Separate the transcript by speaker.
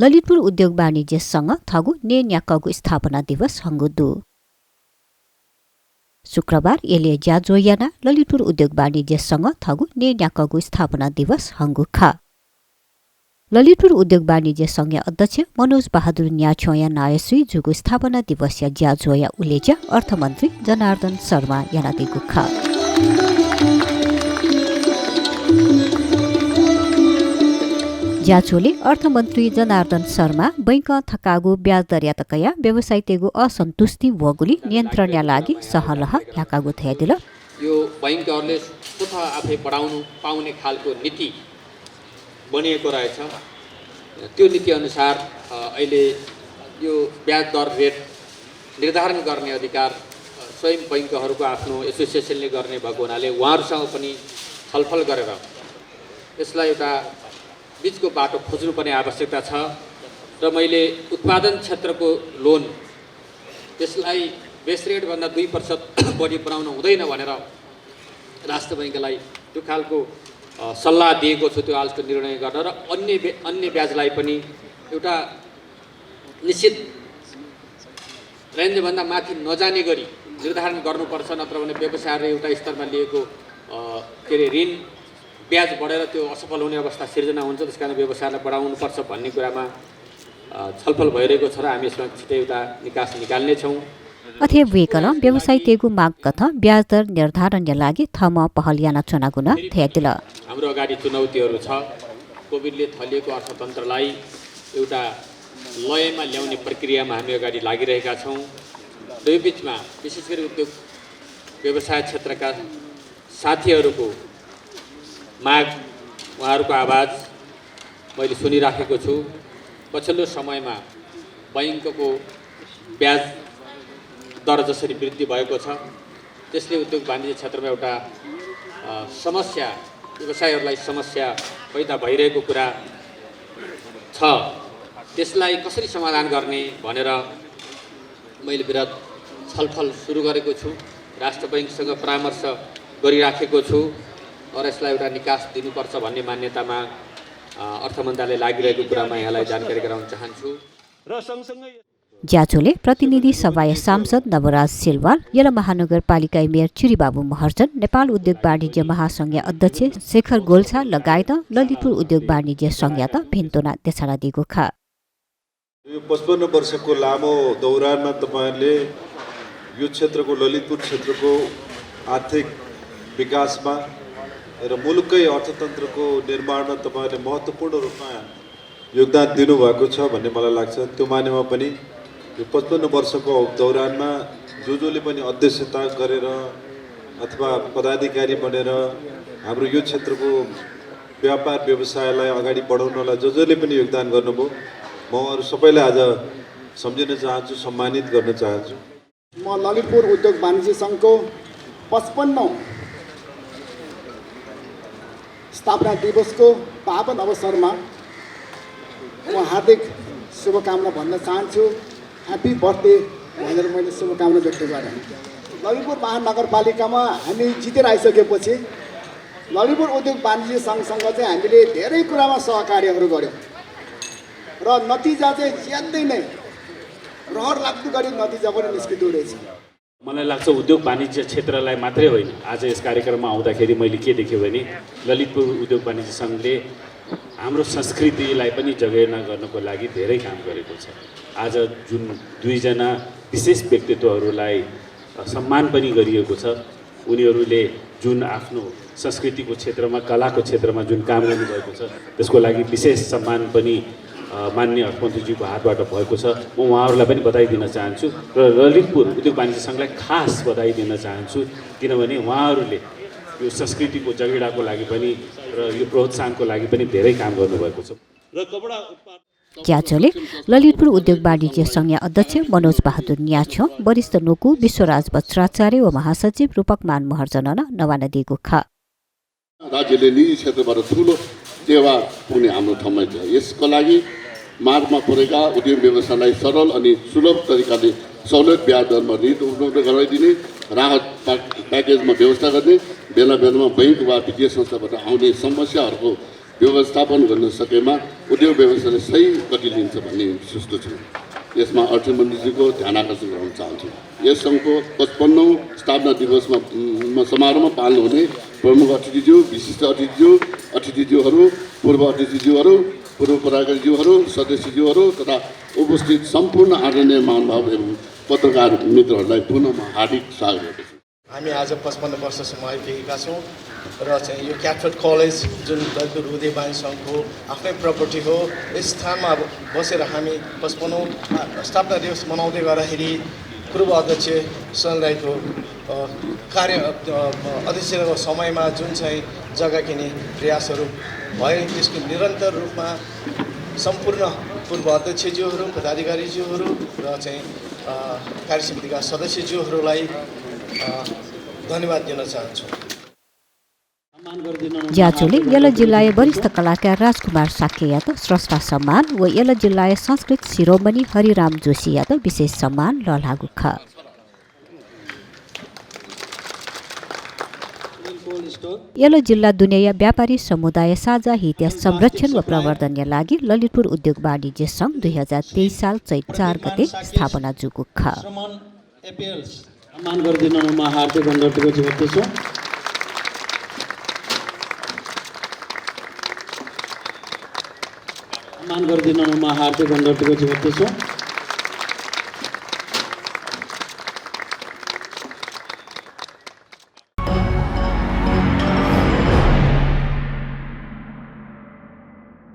Speaker 1: ललितपुर उद्योग वाणिज्य संघ थगु ने न्याकगु स्थापना दिवस हंगुदु शुक्रबार एले ज्याजोयाना ललितपुर उद्योग वाणिज्य संघ थगु ने न्याकगु स्थापना दिवस हंगुखा ललितपुर उद्योग वाणिज्य संघ अध्यक्ष मनोज बहादुर न्याछोया नायसुई जुगु स्थापना दिवस या ज्याजोया उलेजा अर्थमन्त्री जनार्दन शर्मा यानादिगुखा ज्याचोले अर्थमन्त्री जनार्दन शर्मा बैंक थकागु ब्याज दर यातकया व्यवसाय तेगु असन्तुष्टि वगुली नियन्त्रणका लागि सहलह याकागु थयदिल
Speaker 2: यो बैंकहरुले स्वतः आफै बढाउनु पाउने खालको नीति बनिएको रहेछ। त्यो नीति अनुसार अहिले यो ब्याज दर रेट निर्धारण गर्ने अधिकार स्वयं बैंकहरुको आफ्नो एसोसिएसनले गर्ने भएको हुनाले उहाँहरुसँग पनि छलफल गरेर यसलाई एउटा बीचको बाटो खोज्नुपर्ने आवश्यकता छ र मैले उत्पादन क्षेत्रको लोन त्यसलाई बेस रेट भन्दा 2% बढी बनाउनु हुँदैन भनेर राष्ट्र बैंकलाई त्यो खालको सल्लाह दिएको छु। त्यो हालको निर्णय गर्न र अन्य ब्याजलाई पनि एउटा निश्चित रेन्ज भन्दा माथि नजाने गरी निर्धारण गर्नुपर्छ, नत्र भने व्यवसायले एउटा स्तरमा लिएको ऋण ब्याज बढेर त्यो असफल हुने अवस्था सिर्जना हुन्छ। त्यसकारण व्यवसायलाई बढाउनुपर्छ भन्ने कुरामा छलफल भइरहेको छ र हामी यसमा छिटै एउटा निकास निकाल्ने छौं।
Speaker 1: अथे वेकल व्यवसाय तेगु माग कथा ब्याज दर निर्धारणका लागि थम पहल याना चुनागुन थ्यादिल
Speaker 2: हाम्रो अगाडि चुनौतीहरू छ। कोभिडले थलिएको अर्थतन्त्रलाई एउटा लयमा ल्याउने प्रक्रियामा हामी अगाडि लागिरहेका छौं र यो बीचमा विशेष गरी उद्योग व्यवसाय क्षेत्रका साथीहरूको माग उहाँहरूको आवाज मैले सुनिराखेको छु। पछिल्लो समयमा बैंकको ब्याज दर जसरी वृद्धि भएको छ त्यसले उद्योग वाणिज्य क्षेत्रमा एउटा समस्या व्यवसायहरूलाई समस्या पैदा भइरहेको कुरा छ। त्यसलाई कसरी समाधान गर्ने भनेर मैले विराट छलफल सुरु गरेको छु। राष्ट्र बैंकसँग परामर्श गरिराखेको छु र यसलाई एउटा निकास दिनुपर्छ भन्ने मान्यतामा अर्थ मन्त्रालयले लागिरहेको कुरामा यहाँलाई जानकारी गराउन चाहन्छु।
Speaker 3: र सँगसँगै
Speaker 1: ज्याचोले प्रतिनिधि सभाय सांसद नवराज सिलवाल यला महानगरपालिका मेयर चिरीबाबु महर्जन नेपाल उद्योग वाणिज्य महासंघ अध्यक्ष शेखर गोल्छा लगायत ललितपुर उद्योग वाणिज्य संघ भिन्तोना देशना दिएको खा।
Speaker 4: यो 55 वर्षको लामो दौरानमा तपाईहरुले यो क्षेत्रको ललितपुर क्षेत्रको आर्थिक विकासमा र मुलुककै अर्थतन्त्रको निर्माणमा तपाईहरुले महत्त्वपूर्ण रूपमा योगदान दिनुभएको छ भन्ने मलाई लाग्छ। त्यो मानेमा पनि यो 55 वर्षको दौरानमा जोले पनि अध्यक्षता गरेर अथवा पदाधिकारी बनेर हाम्रो यो क्षेत्रको व्यापार व्यवसायलाई अगाडि बढाउनलाई जोले पनि योगदान गर्नुभयो, म अरु सबैलाई आज सम्झिन चाहन्छु, सम्मानित गर्न चाहन्छु।
Speaker 5: म ललितपुर उद्योग वाणिज्य संघको 55 स्थापना दिवसको पावन अवसरमा म हार्दिक शुभकामना भन्न चाहन्छु। ह्यापी बर्थडे भनेर मैले शुभकामना व्यक्त गरेँ। ललितपुर महानगरपालिकामा हामी जितेर आइसकेपछि ललितपुर उद्योग वाणिज्य संघसँग चाहिँ हामीले धेरै कुरामा सहकार्यहरू गर्यौँ र नतिजा चाहिँ ज्यादै नै रहर लाग्दो गरी नतिजा पनि निस्किँदो रहेछ।
Speaker 3: मलाई लाग्छ उद्योग वाणिज्य क्षेत्रलाई मात्रै होइन, आज यस कार्यक्रममा आउँदाखेरि मैले के देखेँ भने ललितपुर उद्योग वाणिज्य संघले हाम्रो संस्कृतिलाई पनि जगेर्ना गर्नको लागि धेरै काम गरेको छ। आज जुन दुईजना विशेष व्यक्तित्वहरूलाई सम्मान पनि गरिएको छ, उनीहरूले जुन आफ्नो संस्कृतिको क्षेत्रमा कलाको क्षेत्रमा जुन काम गर्नुभएको छ त्यसको लागि विशेष सम्मान पनि माननीय अर्थमन्त्रीजीको हातबाट भएको छ। म उहाँहरूलाई पनि बधाई दिन चाहन्छु र ललितपुर उद्योग वाणिज्य संघलाई खास बधाई दिन चाहन्छु, किनभने उहाँहरूले यो संस्कृतिको जगेडाको लागि पनि र यो प्रोत्साहनको लागि पनि धेरै काम गर्नुभएको छ। र कपडा
Speaker 1: ज्याचोले ललितपुर उद्योग वाणिज्य संघ अध्यक्ष मनोज बहादुर न्याछो, वरिष्ठ नोकु विश्वराज वज्राचार्य व महासचिव रूपक मान महर्जन नवाना दिएको खा।
Speaker 6: राज्यले निजी क्षेत्रबाट ठुलो टेवा पुग्ने हाम्रो ठाउँमा छ। यसको लागि मार्गमा परेका उद्योग व्यवसायलाई सरल अनि सुलभ तरिकाले सहुलियत ब्याज दरमा ऋण उपलब्ध गराइदिने, राहत प्याकेजमा व्यवस्था गर्ने, बेला बेलामा बैंक वा वित्तीय संस्थाबाट आउने समस्याहरूको व्यवस्थापन गर्न सकेमा उद्योग व्यवसायले सही गति लिन्छ भन्ने विश्वस्त छु। यसमा अर्थमन्त्रीजीको ध्यान आकर्षण गराउन चाहन्छु। यस सङ्घको 55औं स्थापना दिवसमा समारोहमा पालन हुने प्रमुख अतिथिज्यू, विशिष्ट अतिथिज्यूहरू, पूर्व अतिथिज्यूहरू, पूर्व परायणज्यूहरू, सदस्यज्यूहरू तथा उपस्थित सम्पूर्ण आदरणीय महानुभाव एवं पत्रकार मित्रहरूलाई पुनः म हार्दिक स्वागत गर्दछु।
Speaker 7: हामी आज 55 वर्षसम्म आइपुगेका छौँ र चाहिँ यो क्याथोड कलेज जुन ललितपुर उद्योगवाणी सङ्घको आफ्नै प्रपर्टी हो, यस स्थानमा बसेर हामी 55औं स्थापना दिवस मनाउँदै गर्दाखेरि पूर्व अध्यक्ष सुनिल राईको कार्य अध्यक्षको समयमा जुन चाहिँ जग्गा किन्ने प्रयासहरू भए त्यसको निरन्तर रूपमा सम्पूर्ण पूर्व अध्यक्षज्यूहरू, पदाधिकारीज्यूहरू र चाहिँ कार्यसमितिका सदस्यज्यूहरूलाई धन्यवाद दिन चाहन्छु।
Speaker 1: ज्याचोले यल जिल्लाय वरिष्ठ कलाकार राजकुमार साक्य यादव स्रष्टा सम्मान व यल जिल्लाय संस्कृत शिरोमणि हरिराम जोशी यादव विशेष सम्मान ललागु ख। यल जिल्ला दुनिया व्यापारी समुदाय साझा हित संरक्षण व प्रवर्धनका लागि ललितपुर उद्योग वाणिज्य सङ्घ 2023 साल चैत 4 गते स्थापना जुगु ख।
Speaker 8: सम्मान गरिदिनुमा हार्दिक अनुरोध गर्दछु। सम्मान गरिदिनुमा हार्दिक अनुरोध गर्दछु।